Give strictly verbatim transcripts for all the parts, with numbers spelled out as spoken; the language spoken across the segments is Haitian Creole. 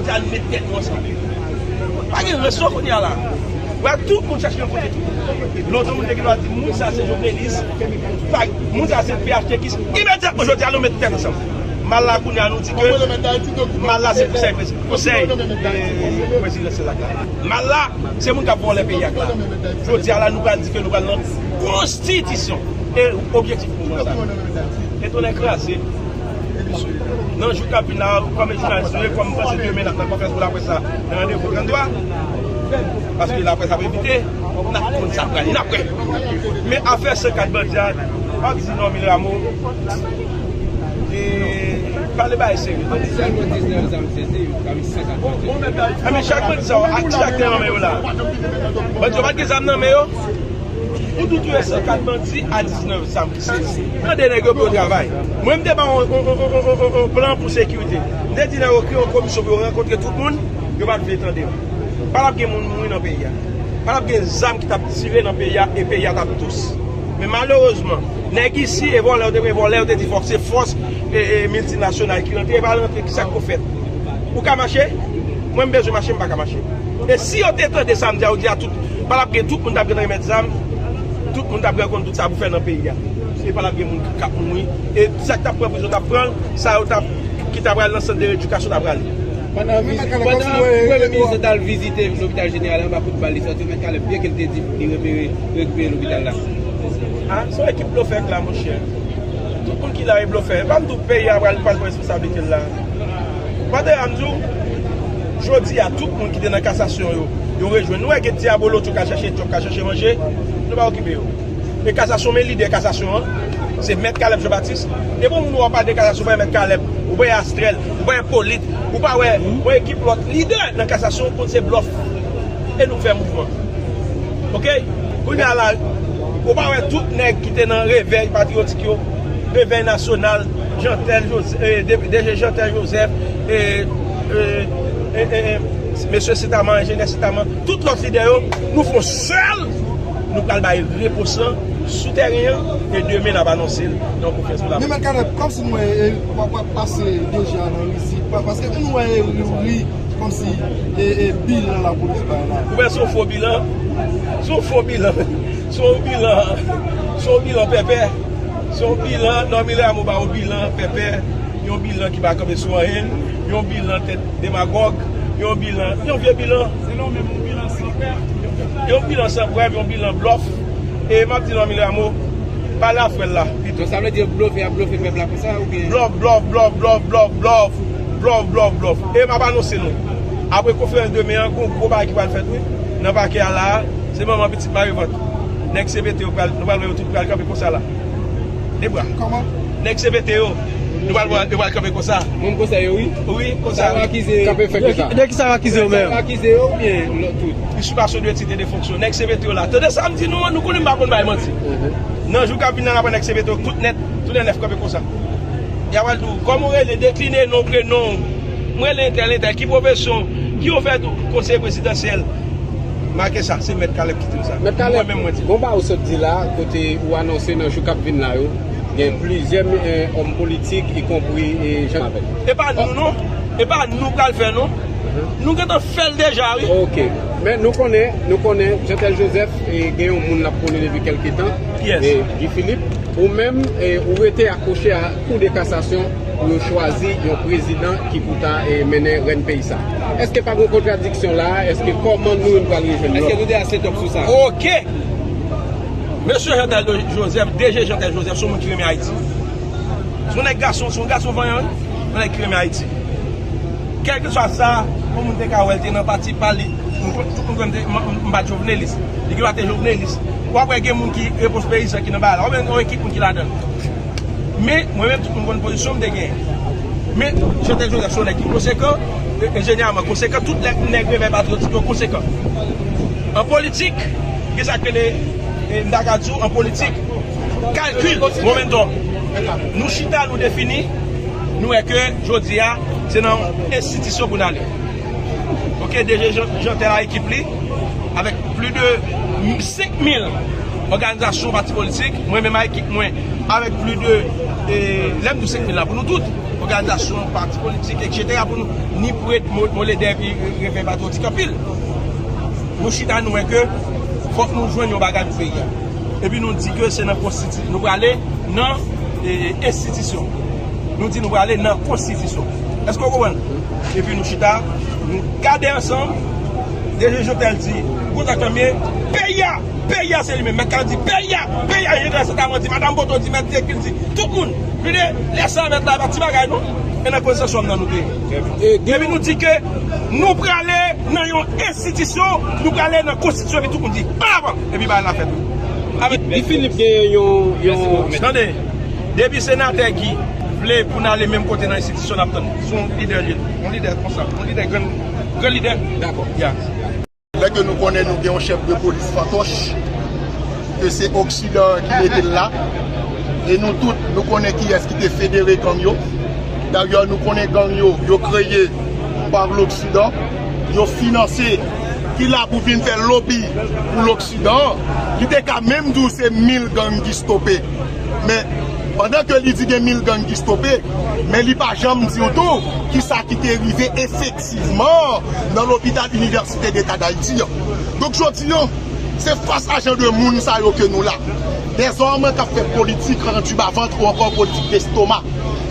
Sa nou met tèt nou ansanm. Pa gen rès non kounye a la. Wè, tout moun chache yon kote tou. Lontan moun te gen dwa di moun sa se jovenelis, pa, moun sa se phtèkis. Imedyatman jodi a nou met tèt ansanm. Mal la kounye a nou di ke mal la se konsèy prezi-, konsèy, eh, prezidansyèl la k la. Mal la se moun k ap vòlè peyi a k la. Jodi a la nou pral di ke nou pral nan konstitisyon. E objektif pou mwen sa. E tonè kraze. Nan jou k ap vin la, kòm jounalis nou ye, kòm m panse demen n ap nan konferans pou laprès la, nan randevou trannde twa, paske laprès ap envite, n ap konn sa k prale, n ap wè. Men afè san kat bandi a, m ap di Normil Rameau, e, pale bagay serye. Sèlman diznèf zam sezi, pami san kat bandi. A, men chak bandi sa yo, ak ti aktè nan men yo la. Bandi yo pa t gen zam nan men yo. Ou tou touye san kat bandi a diznèf zam ki sezi. Mande nèg yo pou yo travay. Mwen, m te ba yon, yon, yon plan pou sekirite. M te di nèg yo kreye yon komisyon pou yo rankontre tout moun, yo pa t vle tande m. Pa t ap gen moun mouri nan peyi a. Pa t ap gen zam ki t ap tire nan peyi a e peyi a t ap dous. Men malerezman, nèg isi e vòlè yo te vle vòlè, yo te di fòk se fòs, e, e, miltinasyonal ki rantre, e pa rantre, kisa k pou fèt? Ou ka mache? Mwen, m bezwen mache, m pa ka mache. E si yo te tande sa m di a, yo di a tout, pa t ap gen tout moun t ap gen remèt zam, tout moun t ap gen konn tout sa pou fè nan peyi a. E pa t ap gen moun k ap mouri. E sa k t ap pran prizon t ap pran l, sa yo t ap, ki t ap pral nan sant de redikasyon t ap prale. Pandan viz-, pandan Premye Minis lan t al vizite lopital jeneral la, anba kout bal, li sòti, Mèt Caleb byen ke l te di li repere, rekipere lopital la. A, se yon ekip blofè k la, monchè. Tout moun ki la e blofè. E pa m di w peyi a pral, pral pran responsablite l la. Pandan a m di w, jodi a, tout moun ki te nan kasasyon yo, yo rejwenn. Nou wè gen dyabolo tou k al chache djòb, k al chache manje, nou pa okipe yo. E kasasyon, men lidè kasasyon an, se Mèt Caleb Jean Baptiste. Depi yon moun wè w pale de kasasyon, ou pa wè Mèt Caleb, ou pa wè Astrèl, ou pa wè Polit, ou pa wè ki lòt lidè nan kasasyon, ou konn se blòf. E nou k fè mouvman. Oke? Kounye a la, ou pa wè tout nèg ki te nan revèy patriyotik yo, revèy nasyonal, Jeantel Joseph, eh, D-, D G Jeantel Joseph, eh, eh, eh, eh, eh, mesye Sitaman, enjenyè Sitaman, tout lòt lidè yo, nou fè yon sèl, nou pral bay repons lan sou tèren an, e demen n ap anonse l nan konferans pou laprès. Men Mèt Caleb, kòmsi nou wè, eh, w ap, w ap pase deja nan rizib, pa-, paske nou wè, eh, ri, Kòmsi, e, e, bilan lapolis bay la. Ou wè, se yon fo bilan. Se yon fo bilan. Se yon bilan. Se yon bilan pèpè. Se yon bilan, Normil Rameau ba yon bilan pèpè. Yon bilan ki pa kanpe sou anyen. Yon bilan tèt demagòg. Yon bilan, yon vye bilan. Selon menm, yon bilan san prèv. Yon bilan san prèv, yon bilan blòf. E m ap di Normil Rameau, pale a frè l la. Donk, sa vle di yo blofe, y ap blofe pèp la konsa, oubyen? Blòf, blòf, blòf, blòf, blòf, blòf. Blòf, blòf, blòf. E m ap anonse nou. Apre konferans demen an, gon gwo bagay ki pral fèt, wi. Nan pakè a la a, se manman pitit mare vant. Nèg C P T yo pral, nou pral wè yo tout pral kanpe konsa la. De bra. Kòman? Nèg C P T yo, nou pral wè yo pral kanpe konsa. Moun konsa yo, wi. Wi, konsa, wi. Sa yo akize yo. Kanpe fè konsa. De ki sa yo akize yo menm? Sa yo akize yo, oubyen lòt tout? Usurpation de titre et de fonction. Nèg C P T yo la. Tande sa m di nou an, nou konnen m pa konn bay manti. Mhm. Nan jou k ap vin nan, n ap wè nèg C P T yo tout nèt, tout nèt nèf kanpe konsa. Y ap al di w, kòman w rele, dekline non, prenon w. Mwen rele entèl, entèl, ki pwofesyon w, ki w fè tou, konseye prezidansyèl. Make sa, se Mèt Caleb ki di m sa. Mèt Caleb, mwen menm mwen di. Gon bagay ou sot di la, kote ou anonse nan jou k ap vin la yo, gen plizyè, eh, òm politik, ikonpri, eh, Jean Mavel. E pa nou, non. E pa nou k al fè, non. Nou gentan fè l deja, wi. Ok. Men nou konnen, nou konnen Jeantel Joseph, e, gen yon moun l ap konnen depi kèlke tan, e, Guy Philippe. Ou menm, e, ou rete akwoche a Kou de Kasasyon pou yo chwazi yon prezidan ki pou ta, e, mennen rèn peyi sa. Èske pa gen kontradiksyon la a? Èske kòman nou menm pral rejwenn lòt? Èske nou deja set up sou sa? Ok. Mesye Jeantel Joseph, D G Jeantel Joseph, se yon moun ki renmen Ayiti. Se yon nèg gason, se yon gason vanyan, wi. Yon nèg ki renmen Ayiti. Kèlkeswa sa, yon moun te ka wè l te nan pati pa li. M, tout moun konn m te, m, m, m pa t jovenelis. Li gen dwa te jovenelis. W ap wè gen moun ki repons peyizan ki nan bagay la. W ap wè yon ekip moun ki ladan l. Men, mwen menm, tout moun konn pozisyon m te genyen. Men, Jeantel Joseph se yon nèg ki konsekan, e, enjenyèman konsekan, tout nèg, nèg revèy patriyotik yo konsekan. An politik, gen sa k rele, e, m ta ka di w, an politik, kalkil, momentum. Nou chita, nou defini, nou wè ke jodi a, se nan enstitisyon pou n ale. Ok, D G Jean-, Jeantel a ekip li, avèk plis de senk mil òganizasyon, pati politik, mwen menm a ekip mwen, avèk plis de, e, lè m di w senk mil la, pou nou tout, òganizasyon, pati politik, etsetera, pou nou ni pou ret mo- mo lede epi refè patriyotik anpil. Nou chita, nou wè ke fòk nou jwenn yon bagay pou peyi a. Epi nou di ke se nan konstiti- nou prale nan e, enstitisyon. Nou di nou prale nan konstitisyon. Èske w konprann? Epi nou chita, nou gade ansanm. D G Jovenel di, kontak lanmye, peyi a, peyi a se li menm. Mèt Kal di, peyi a, peyi a, Jean Sentaman di, Madanm Boto di, Mèt Tekil di, tout moun. Vide, lè sa mèt la, pa ti bagay non. E nan konversasyon nan nou te ye. Epi nou di ke nou prale nan yon enstitisyon, nou prale nan konstitisyon, epi tout moun di, an avan, epi bagay la fèt. Avèk Guy Philippe genyen yon, yon... Tande, depi senatè Guy vle pou n ale menm kote nan enstitisyon, n ap tann. Se yon lidè li ye, yon lidè konsa, yon lidè gran, gran lidè. Dakò. Ya. Lè ke nou konnen nou gen yon chèf de polis fantoch, ke se Oksidan ki mete l la, e nou tout, nou konnen kiyès ki te federe gang yo. Dayè, nou konnen gang yo, yo kreye pa Loksidan, yo finanse, ki la pou vin fè lobi pou Loksidan. Li te ka menm di w se mil gang ki stope. Men, pandan ke li di gen mil gang ki stope, men li pa janm di w tou kisa ki te rive efektivman nan lopital Inivèsite Deta Dayiti an. Donk, jodi an, se fas a jan de moun sa yo ke nou la. Dèzòm k ap fè politik randu bavant ou ankò politik destoma.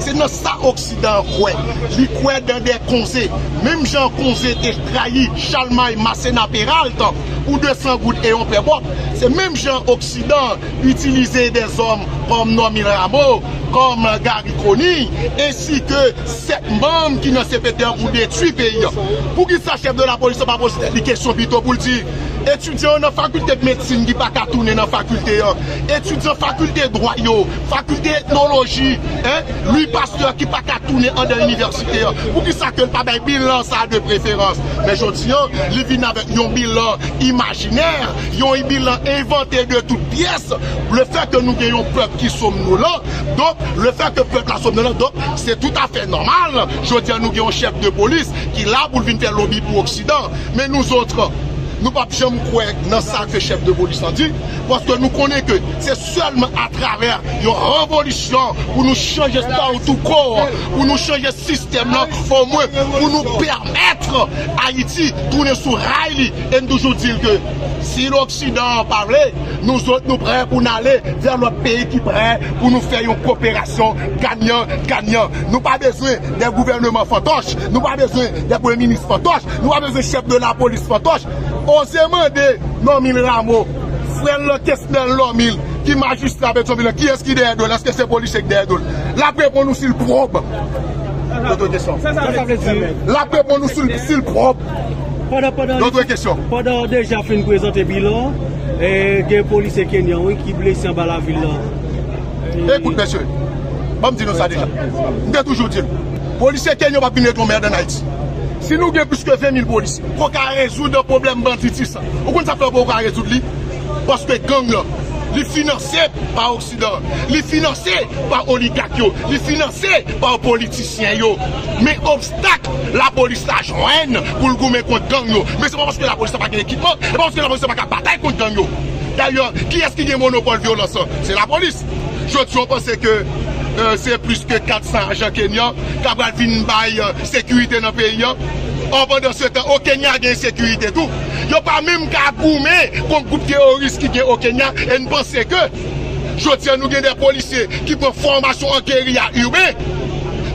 Se nan sa Oksidan an kwè. Li kwè dan de konze. Menm jan konze te trayi Chalmay Masena Peralt pou de san goud e yon pè bòt, se menm jan Oksidan itilize dèzòm kòm Normil Rameau, kòm Garry Conille, ensi ke sèt manm ki nan C P T an pou detwi peyi an. Poukisa chèf de lapolis la pa poze tèt li kesyon pito pou l di, etidyan yo nan fakilte medsin ki pa ka tounen nan fakilte an, etidyan fakilte dwa yo, fakilte etnoloji, en, Louis Pasteur ki pa ka tounen andan inivèsite an? Poukisa ke l pa bay bilan sa a de preferans? Men jodi an, li vin avèk yon bilan imajinè, yon bilan envante de tout pyès. Le fè ke nou gen yon pèp ki somnolan, donk, le fè ke pèp la somnolan, donk, se toutafè nòmal. Jodi an, nou gen yon chèf de polis ki la pou l vin fè lobi pou Oksidan. Men nou zòt, nou p ap janm kwè nan sa ke chèf de polis lan di, paske nou konnen ke se sèlman atravè yon revolisyon pou nou chanje statu quo, pou nou chanje sistèm lan, omwen pou nou pèmèt Ayiti tounen sou ray li. E n toujou di l ke si Loksidan an pa vle, nou zòt, nou prè pou n ale vè lòt peyi ki prè pou nou fè yon koperasyon ganyan ganyan. Nou pa bezwen de gouvènman fantoch, nou pa bezwen de premye minis fantoch, nou pa bezwen chèf de lapolis fantoch. Oze mande Normil Rameau, frè l lan Kesnel Normil, ki majistra Petyonvil lan, kiyès ki dèyè do l? Èske se polisye ki dèyè do l? L ap reponn ou si l pwòp. Dòt kesyon. Sa sa vle di? L ap reponn ou si l, si l pwòp. Pandan, pandan, Dòt kesyon. Pandan w deja fin prezante bilan, e, gen polisye kenyan, wi, ki blese anba lavil lan. Ekout, mesye, ban m di nou sa deja. M te toujou di l, polisye kenyan p ap vin regle yon mèd ann Ayiti. Si nou gen plis ke ven mil polisye, pou ka rezoud pwoblèm banditis, ou konn sa fè pou ka rezoud li? Paske gang lan, li finanse pa Oksidan, li finanse pa oligak yo, li finanse pa politisyen yo. Men obstak lapolis la jwenn pou l goumen kont gang yo. Men se pa paske lapolis la pa gen ekipman, se pa paske lapolis la pa ka batay kont gang yo. Dayè, kiyès ki gen monopòl vyolans lan? Se lapolis. Jodi a, w panse ke, e, se plis ke kat san ajan kenyan k ap pral vin bay, e, sekirite nan peyi an? Ò, pandan se tan, o Kenya gen sekirite tou. Yo pa menm ka goumen kont gwoup teworis ki gen o Kenya, e n panse ke jodi a nou gen de polisye ki pran fòmasyon an geriya iben.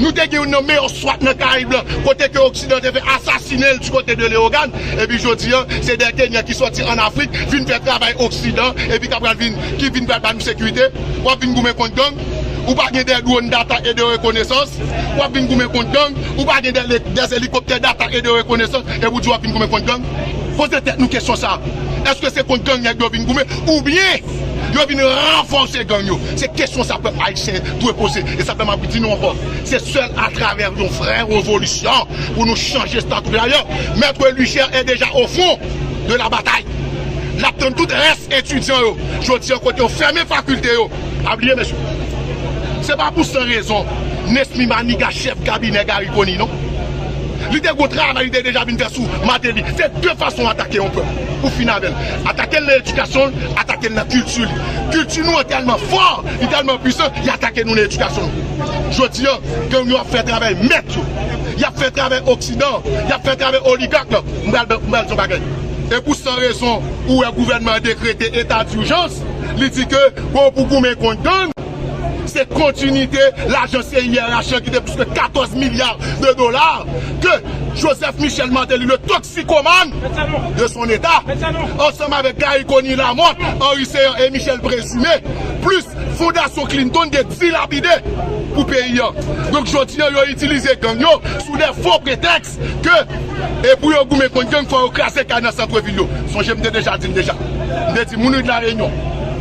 Nou te gen youn nan meyè swat nan Karayib lan, kote ke Oksidan te fè asasinen l di kote de Leyogàn. Epi jodi a, se de Kenyan ki sòti ann Afrik, vin fè travay Oksidan, epi k ap pral vin, ki vin pral ba nou sekirite. W ap vin goumen kont gang, ou pa gen de dwòn d'atak e de rekonesans. W ap vin goumen kont gang, ou pa gen de, de elikoptè d'atak e de rekonesans, epi w di w ap vin goumen kont gang. Poze tèt nou kesyon sa a. Èske se kont gang nèg yo vin goumen, oubyen yo vin ranfòse gang yo? Se kesyon sa pèp ayisyen dwe poze. E sa fè m ap di nou ankò, se sèl atravè yon vrè revolisyon pou nou chanje stati. Dayè, Maître Luger est déjà au front de la bataille. L ap tann tout rès etidyan yo. Jodi a, kote yo fèmen fakilte yo. Pa bliye, mesye. Se pa pou san rezon Nesmy Manigat chèf kabinè Garry Conille, non. Li te gon travay li te deja vin fè sou Martelly. Se de fason atake yon pèp pou fin avè l. Atake l nan edikasyon l, atake l nan kilti li. Kilti nou an tèlman fò, li tèlman pwisan, li atake nou nan edikasyon nou. Jodi a, gang yo ap fè travay mèt yo. Y ap fè travay Oksidan, y ap fè travay oligak la. M pral, m pral di yon bagay. E pou san rezon, ou wè gouvènman an dekrete eta dijans, li di ke bon, pou goumen kont gang, se kontinite lajan C I R H lan ki te plis ke katòz milya de dola ke Joseph Michel Martelly, le toxikomane de son état, ansanm avèk Garry Conille Lamothe, Henri Céant e Michel Présumé, plis Fondasyon Clinton te dilapide pou peyi a. Donk, jodi a, yo itilize gang yo sou de fo pretèks ke e pou yo goumen kont gang, fò yo kraze kay nan sant vil yo. Sonje m te deja di l deja. M te di moun ri de La Réunion,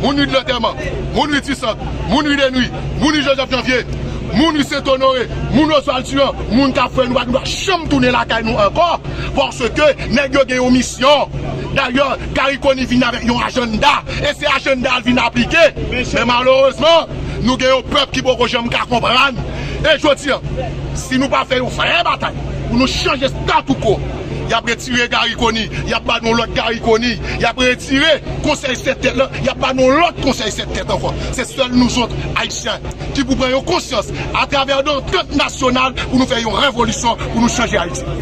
moun ri de Lantèman, moun ri Ti Sant, moun ri Denwi, moun ri Joseph Janvier, moun ri Sent Onore, moun Oswald Tuan, moun Kafou, nou pa gen dwa janm tounen lakay nou ankò, paske nèg yo gen yon misyon. Dayè, Garry Conille vin avèk yon ajanda, e se ajanda l vin aplike. Men malerezman, nou gen yon pèp ki poko janm ka konprann. E jodi a, si nou pa fè yon vrè batay pou nou chanje statu quo, y ap retire Garry Conille, y ap ba nou lòt Garry Conille, y ap retire konsèy sèt tèt lan, y ap ba nou lòt konsèy sèt tèt ankò. Se sèl nou zòt Ayisyen ki pou pran yon konsyans atravè yon antant nasyonal pou nou fè yon revolisyon, pou nou chanje Ayiti.